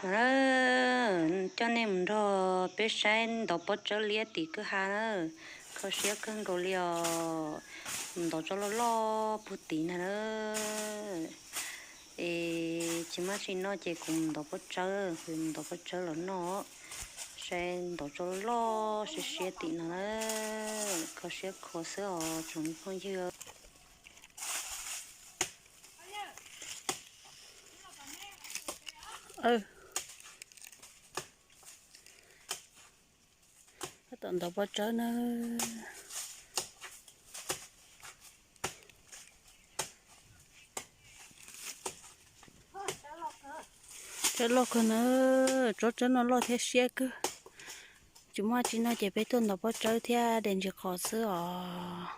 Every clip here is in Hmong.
No, coj nej mus nrog peb saib ntov pob tsawb liab tim kwj ha na. Kho siab kawg nkaus li os. Mus ntov tsob loj loj puag tim na. Es tsis muaj tsi noj ces kuv mus ntov pob tsawb, kuv mus ntov pob tsawb los noj. Saib ntov tsob loj loj siab siab tim no na. Kho siab khuav xwb os tsoom phooj ywg. Tab tom ntov pob tsawb na. Tsawb loj kawg na, tsob tsawb no loj thiab siab kawg. Tsis muaj tsi noj ces peb tuaj ntov pob tsawb thiab de ntsis qos xwb os.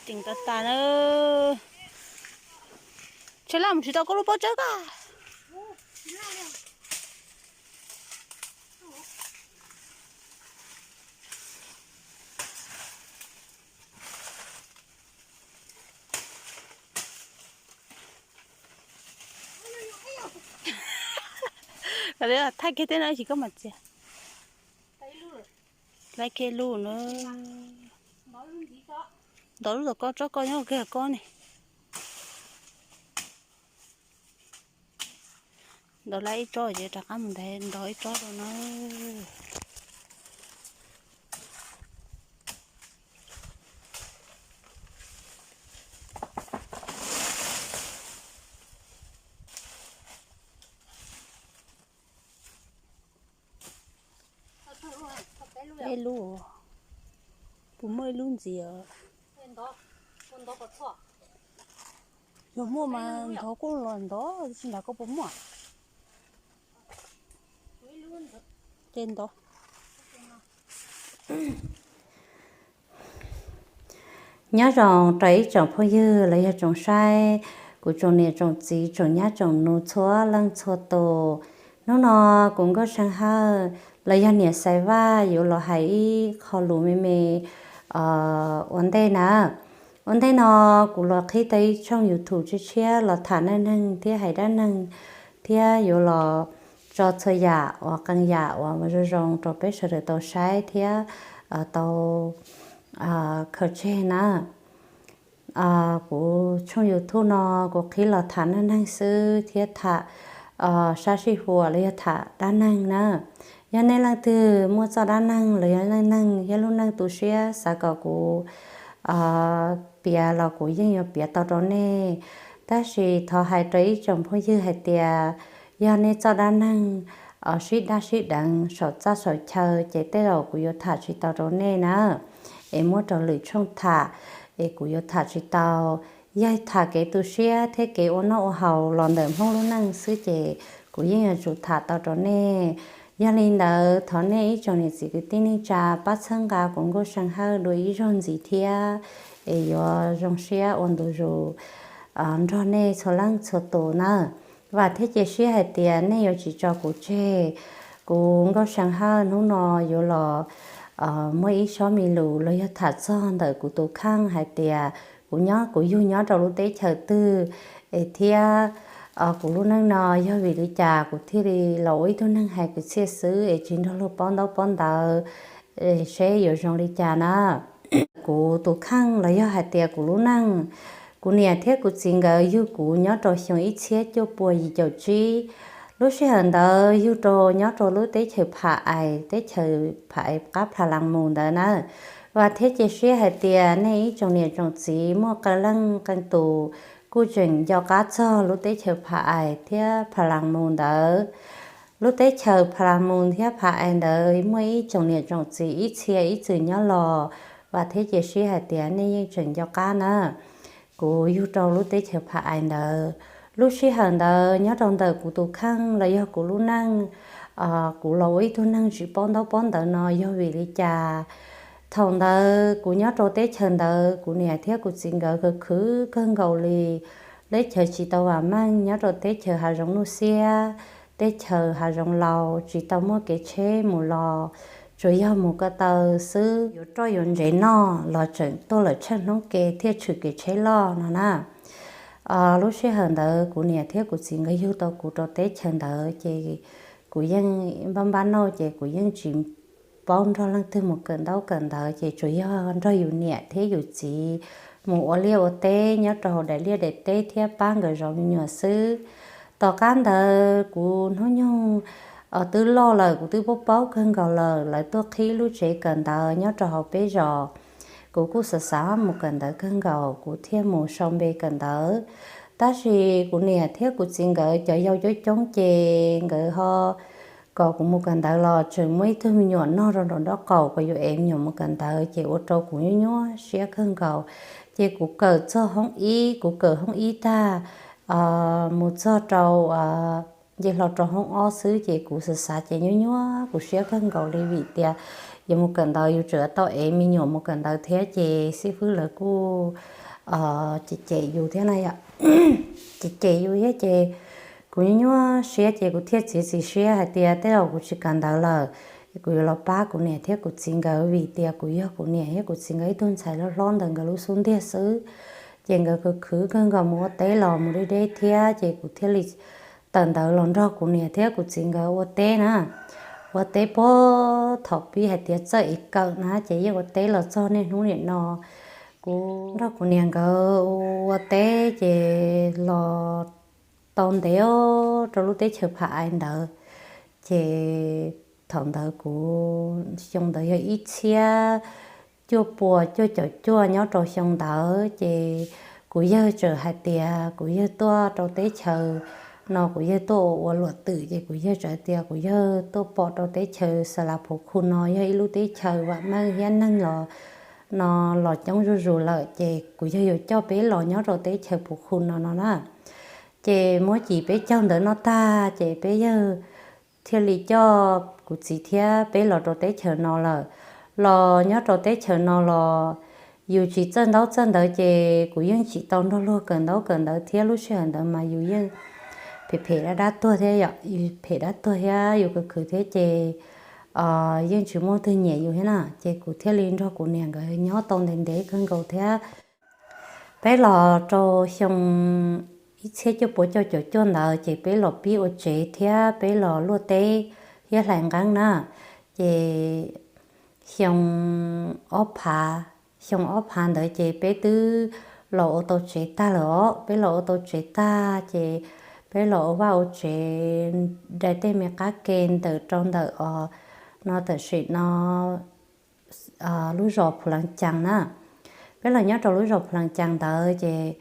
Ceev tas tas na. Tshaib laj mus tsis tau koj lub pob tsawb koj. Thaij kiag tej no tsis koj mam txias. Laib kiag lub na. Ntov lub tom koj tsob koj nyob kiag koj ne. Ntov laib ib tsob ces rov qab mus ntov ib tsob rau na. Peb lub, puas muaj ib lub ntxiv? Yog muaj mas ntov kuj los ntov, tsis nrad koj puas muaj. Ces ntov. Nyob zoo rau ib tsoom phooj ywg los yog tsoom saib, kuv tsoom niam tsoom txiv tsoom nyab tsoom nus txhua leej txhua tus. Hnub no kuv Nkauj See Hawj los yog niam Xaiv Vaj yuav los hais ib qho lus me me ua ntej na. Ua ntej no kuv los qhib tau ib tshooj YouTube tshiab tshiab los tham neej neeg thiab hais dab neeg, thiab yuav los tso txhua yam uas qee yam uas zoo zoo rau peb sawv daws tau saib thiab tau khaws tseg na. Kuv tshooj YouTube no kuv qhib los tham neej neeg xwb thiab tham sab sij huam los yog tham dab neeg na. Yog nej leej twg muaj txoj dab neeg los yog neej neeg thiab lub neej tu siab xav kom kuv piav los kuv yeej yuav piav tau rau nej. Tab sis thov hais rau ib tsoom phooj ywg hais tias, yog nej txoj dab neeg sib dab sib deev saum txaj saum chaw ces tej zaum kuv yuav tham tsis tau rau nej na, es muab rau lwm tshooj tham, es kuv yuav tham tsis tau. Yog tham kev tu siab thiab kev ua noj ua haus los ntawm Hmoob lub neej xwb ces kuv yeej yuav tsum tham tau rau nej. Yog li ntawd thov nej ib tsoom niam txiv kwv tij neej tsa pab txhawb nqa kuv Nkauj See Hawj dua ib zaug ntxiv thiab, es yuav zoo siab ua ntu zus nrog nej txhua leej txhua tus na. Vam thiab cia siab hais tias nej yuav tsis tso kuv tseg. Kuv Nkauj See Hawj hnub no yuav los muaj ib sob me lus los yog tham txog ntawm kuv tus kheej hais tias kuv nyob kuv yug nyob rau lub teb chaws twg, es thiab kuv lub neej no yog vim li cas kuv thiaj li los ua ib tug neeg hais kwv txhiaj xwb es tsis nrog luag paub ntaub paub ntawv, seb yuav zoo li cas na. Kuv tus kheej los yog hais tias kuv lub neej, kuv niam thiab kuv txiv nkawd yug kuv nyob rau xyoo ib txhiab cuaj pua yim caum tsib. Lub sij hawm ntawd yug rau nyob rau lub teb chaws Pha Ais, teb chaws Pha Ais qab Pha Las Mus ntawd na. Vam thiab cia siab hais tias nej ib tsoom niam tsoom txiv muaj qee leej qee tus kuj tseem nco qab txog lub teb chaws Pha Ais thiab Pha Las Mus ntawd. Lub teb chaws Pha Las Mus thiab Pha Ais ntawd muaj ib tsoom niam tsoom txiv ib txhia ib txwm nyob los, vam thiab cia siab hais tias nej yeej tseem nco qab na. Kuv yug rau lub teb chaws Pha Ais ntawd, lub sij hawm ntawd nyob rau ntawm kuv tus kheej los yog kuv lub neej, kuv los ua ib tug neeg tsis paub ntaub paub ntawv no yog vim li cas. Thaum ntawd kuv nyob rau teb chaws ntawd kuv niam thiab kuv txiv nkawd khwv khwv kawg nkaus li. Teb chaws tsis tau vam meej nyob rau teb chaws hav zoov nuj xiab, teb chaws hav zoov laus tsis tau muaj kev tsheb mus los, tsuas yog mus ko taw xwb, yuav roj yuav ntsev noj los tseem tuaj lawm tsheej hnub ke thiaj tshwm kev tsheb loj no na. Lub sij hawm ntawd kuv niam thiab kuv txiv nkawd yug tau kuv rau teb chaws ntawd ces kuv yeej npab npab nauj ces kuv yeej tsis paub nrog leej twg mus kawm ntaub kawm ntawv ces tsuas yog nrog yus niam thiab yus txiv mus ua liaj ua teb nyob rau hauv daim liaj daim teb thiab pab nkawd zov me nyuam xwb. Tom qab ntawd kuv hnub nyoog twb loj lawm, kuv twb paub paub kawg nkaus lawm, lawv tuaj qhib lub tsev kawm ntawv nyob rau hauv peb zos. Kuv kuj xav xav mus kawm ntawv kawg nkaus, kuv thiaj mus sau npe kawm ntawv. Tab sis kuv niam thiab kuv txiv nkawd cov yau coob coob ces nkawd ho kom kuv mus kawm ntawv los tseem muaj ib tug me nyuam nog rau nraum nraub qaum, kom yus ev me nyuam mus kawm ntawv ces ua rau kuv nyuaj nyuaj siab kawg nkaus. Ces kuv kawm txog hoob ib, kuv kawm hoob ib tag mus txog rau nce hlo rau hoob ob xwb ces kuv xav xav ces nyuaj nyuaj kuv siab kawg nkaus li vim tias yus mus kawm ntawv yus tseem tau ev me nyuam mus kawm ntawv thiab ces xib fwb lawv kuj cem cem yus thiab na yom. Cem cem yus thiab ces kuv nyuaj nyuaj siab ces kuv thiaj txiav txim siab hais tias tej zaum kuv tsis kawm ntawv lawm, kuv yuav los pab kuv niam thiab kuv txiv nkawd vim tias kuv yog kuv niam thiab kuv txiv nkawd ib tug ntxhais hlob hlob ntawm nkawd lub xub ntiag xwb. Ces nkawd khwv khwv kawg nkaus mus ua teb los mus deb deb thiab ces kuv thiaj li tawm ntawv los nrog kuv niam thiab kuv txiv nkawd ua teb na. Ua teb puag thaum pib hais tias txawj ev kawm na ces yeej ua teb los txog niaj hnub niam no. Kuv nrog kuv niam nkawd ua teb ces los tau ntev rau lub teb chaws Phav Ais ntawd. Ces thaum ntawd kuv, xyoo ntawd yog ib txhiab cuaj pua cuaj caum cuaj, nyob rau xyoo ntawd ces kuv yawg txawm hais tias kuv yawg tuaj rau teb chaws no kuv yawg tuaj ua ua luam twm ces kuv yawg txawm hais tias kuv yawg tuaj pom rau teb chaws Xa Las Phuv Khu no yog ib lub teb chaws vam meej thiab neeg los no los coob zuj zus lawm ces kuv yawg yuav coj peb los nyob rau teb chaws Phuv Khu no no na. Ces muab cim peb caug ntawd noj tag ces peb yawg thiaj li coj kuv txiv thiab peb los rau teb chaws no lawm. Los nyob rau teb chaws no los yus tsis txawj ntaub txawj ntawv ces kuv yeej tsis tau nrog luag kawm ntaub kawm ntawv thiab lub sij hawm ntawd mas yus yeej phem phem dab dab tuag thiab yom, yus phem dab tuag thiab yus khwv khwv thiab ces yeej tsis muaj twg nyiam yus thiab na ces kuv thiaj li nrog kuv niam nkawd nyob tau ntev ntev kawg nkaus thiab. Peb los rau xyoo ib txhiab cuaj pua cuaj caum cuaj ntawd ces peb los pib ua tsev thiab peb los luaj teb thiab hlais nqeeb na. Ces xyoo ob phav, xyoo ob phav ntawd ces peb twb los ua tau tsev tag lawm os. Peb los ua tau tsev tag ces peb los ua vaj ua tsev dai tej me qab ke ntawm rau ntawm os no tam sim no lub zos Phu Lav Cas na. Peb los nyob rau lub zos Phu Lav Cas ntawd ces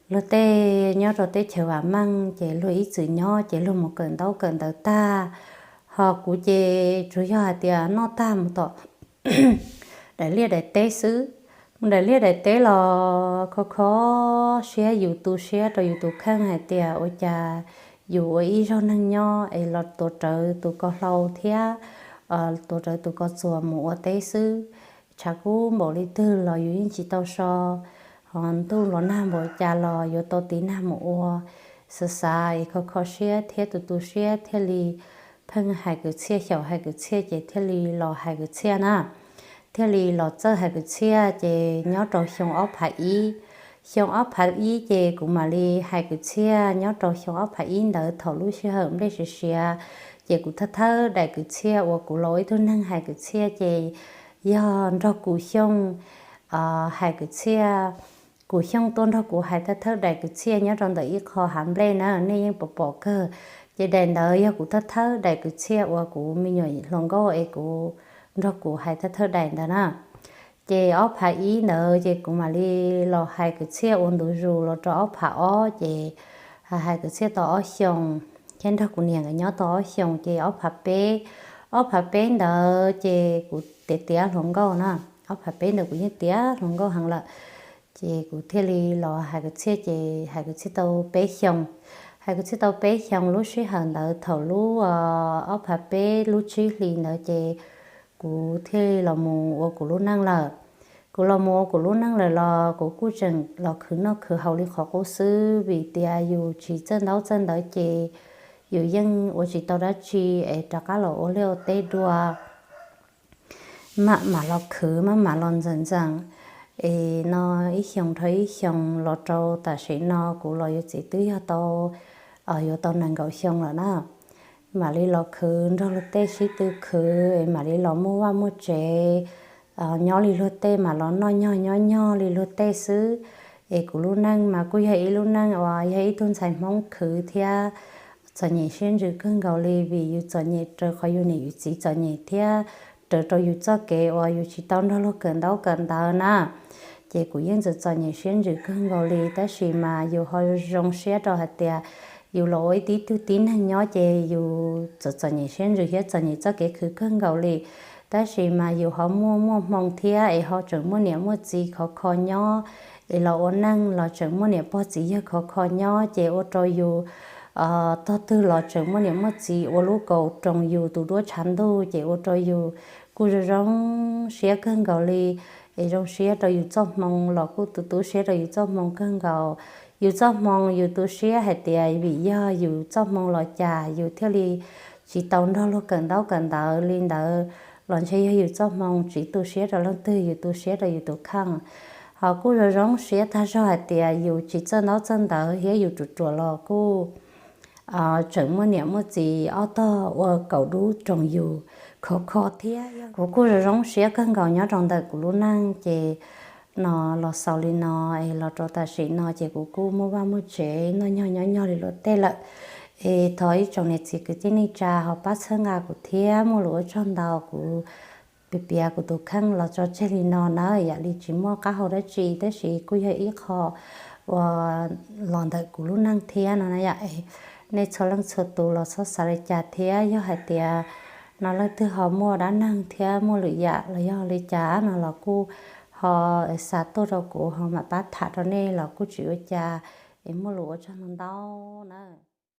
luag tej nyob rau teb chaws vam meej ces luag ib txwm nyob ces luag mus kawm ntaub kawm ntawv tag. Ho kuv ces tsuas yog hais tias noj tag mus tom daim liaj daim teb xwb. Mus daim liaj daim teb los kho kho siab, yus tu siab rau yus tus kheej hais tias ua cas yus ua ib zaug neeg nyob es los tuav rawv tus ko hlau thiab tuav rawv tus ko txuas mus ua teb xwb. Tshav kub npaum li twg los yus yeej tsis tau so, ho ntuj los nag npaum cas los yuav tau tiv nag mus ua. Xav xav es kho kho siab thiab tu tu siab thiaj li pheej hais kwv txhiaj, xyaum hais kwv txhiaj ces thiaj li los hais kwv txhiaj na. Thiaj li los txawj hais kwv txhiaj ces nyob rau xyoo ob phav ib, xyoo ob phav ib ces kuv mam li hais kwv txhiaj. Nyob rau xyoo ob phav ib ntawd thaum lub sij hawm nplej siav siav ces kuv thawj thawj daim kwv txhiaj uas kuv los ua ib tug neeg hais kwv txhiaj ces yog nrog Kuv Xyooj hais kwv txhiaj. Kuv Xyooj tuaj nrog kuv hais thawj thawj daim kwv txhiaj nyob rau ntawm ib qho hav nplej na, nej yeej pom pom kawg. Ces daim ntawd yog kuv thawj thawj daim kwv txhiaj uas kuv me nyuam hluas nkauj es kuv nrog kuv hais thawj thawj daim ntawd na. Ces ob phav ib ntawd ces kuv mam li los hais kwv txhiaj ua ntu zus los rau ob phav ob ces hais kwv txhiaj tau ob xyoos thiab nrog kuv niam nkawd nyob tau ob xyoos ces ob phav peb, ob phav peb ntawd ces kuv tiav tiav hluas nkauj na, ob phav peb ntawd kuv yeej tiav hluas nkauj heev lawm. Ces kuv thiaj li los hais kwv txhiaj ces hais kwv txhiaj tau peb xyoos. Hais kwv txhiaj tau peb xyoos lub sij hawm ntawd thaum lub ob phav peb lub tsib hlis ntawd ces kuv thiaj li los mus ua kuv lub neej lawm. Kuv los mus ua kuv lub neej lawm los kuv kuj tseem los khwv noj khwv haus li qhov qub xwb vim tias yus tsis txawj ntaub txawj ntawv ces yus yeej ua tsis tau dab tsi es rov qab los ua liaj ua teb dua. Maj mam los khwv, maj mam los ntxeem ntxeem, es no ib xyoos dhau ib xyoos los rau tam sim no kuv los yuav txiv twb yog tau, yuav tau nees nkaum xyoo lawm na. Mam li los khwv nrog luag tej sib tw khwv es mam li los muaj vaj muaj tsev, nyob li luag tej mas los noj nyog nyob nyog li luag tej xwb. Es kuv lub neej mas kuj yog ib lub neej uas yog ib tug ntxhais Hmoob khwv thiab txom nyem siab ntsws kawg nkaus li, vim yus txom nyem raws qhov yus niam yus txiv txom nyem thiab raws rau yus txoj kev uas yus tsis tau nrog luag kawm ntaub kawm ntawv na. Ces kuv yeej txom txom nyem siab ntsws kawg nkaus li, tab sis mas yus ho zoo siab rau hais tias yus los ua ib tug tib neeg nyob ces yus txom txom nyem siab ntsws thiab txom nyem txoj kev khwv kawg nkaus li. Tab sis mas yus ho muaj muaj hmoo thiab es ho tseem muaj niam muaj txiv khov kho nyob, es los ua neej los tseem muaj niam pog txiv yawg khov kho nyob, ces ua rau yus tog twg los tseem muaj niam muaj txiv ua lub kaus roos yus tus duab tshav ntuj, ces ua rau yus kuj zoo zoo siab kawg nkaus li. Es zoo siab rau yus txoj hmoo los kuj tu tu siab rau yus txoj hmoo kawg nkaus. Yus txoj hmoo yus tu siab hais tias vim yog yus txoj hmoo los cas yus thiaj li tsis tau nrog luag kawm ntaub kawm ntawv li ntawd, los ntshe yog yus txoj hmoo tsis tu siab rau leej twg, yus tu siab rau yus tus kheej. Ho kuj zoo zoo siab tag zog hais tias yus tsis txawj ntaub txawj ntawv thiab yus ruam ruam los kuj tseem muaj niam muaj txiv ob tog ua kaus dub roos yus khov kho thiab. Kuv kuj zoo zoo siab kawg nkaus nyob rau ntawm kuv lub neej ces no los xaus li no, es los rau tam sim no ces kuv kuj muaj vaj muaj tsev noj nyog nyob nyog li luag tej lawm. Es thov ib tsoom niam txiv kwv tij neej tsa ho pab txhawb nqa kuv thiab, muaj lus ua tsaug ntau, kuv piav piav kuv tus kheej los tso tseg li no na, yam li tsis muaj qab hau dab tsi tab sis kuj yog ib qho uas los ntawm kuv lub neej thiab no na yom. Nej txhua leej txhua tus los txhob xav li cas thiab, yog hais tias no leej twg ho muaj dab neeg thiab muaj lwm yam los yog li cas no los kuj ho xa tuaj rau kuv ho mam pab tham rau nej los kuj tsis ua cas. Es muaj lus ua tsaug ntau ntau na.